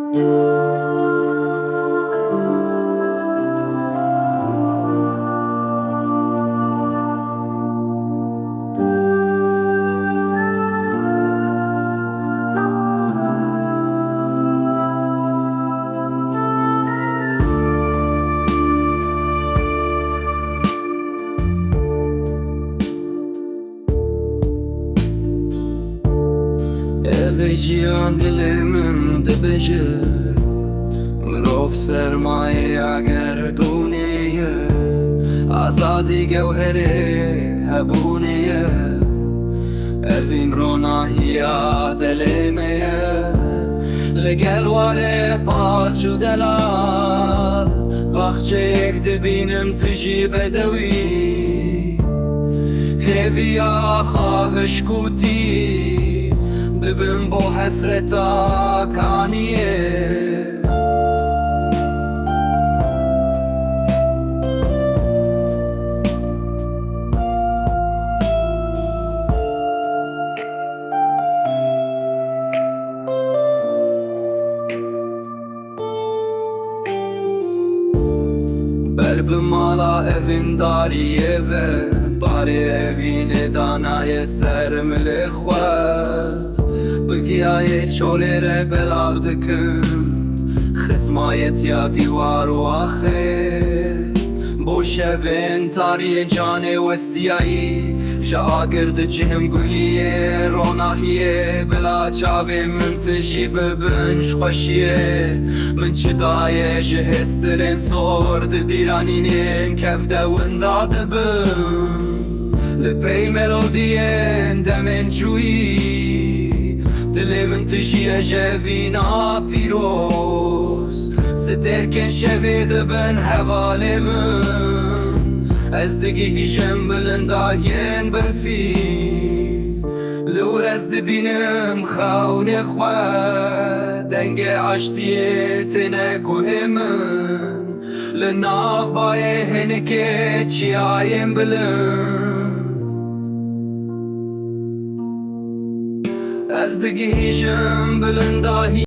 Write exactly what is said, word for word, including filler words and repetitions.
Ev jiyan dilê min dibêje, mirov sermayeya gerdûnê ye, azadî gewherê hebûnê ye. Evîn ronahiya dilê me ye, li gel warê paç û delal, baxçeyek dibînim tu jî bedewî. Hêviya xwe hişk û tî dibin bo hesreta kaniyê. Ber bi mala evindariyê ve, barê evînê danaye ser milê xwe. Bi giyayê çolê re belav dikim, xizmayetiya dîwar û axê. Bo şevên tariyên canê westiyayî, ji agir dicihim guliyê ronahiyê. Bila çavên min tu jî bibin ji xweşiyê. Min çi daye ji hêstirên sor, di bîranînên kevde winda dibim. Li pey melodiyên demên çûyî, dilê min tu jî ye ji evîna pîroz. Stêrkên şevê dibin hevalê min, ez digihîjim bilindahiyên berfî. Li wir ez dibînim xewnê xwe, dengê aştiyê têne guhê min. Li nav bayê hinikê çiyayên bilind, ez digihîjim bilindahî.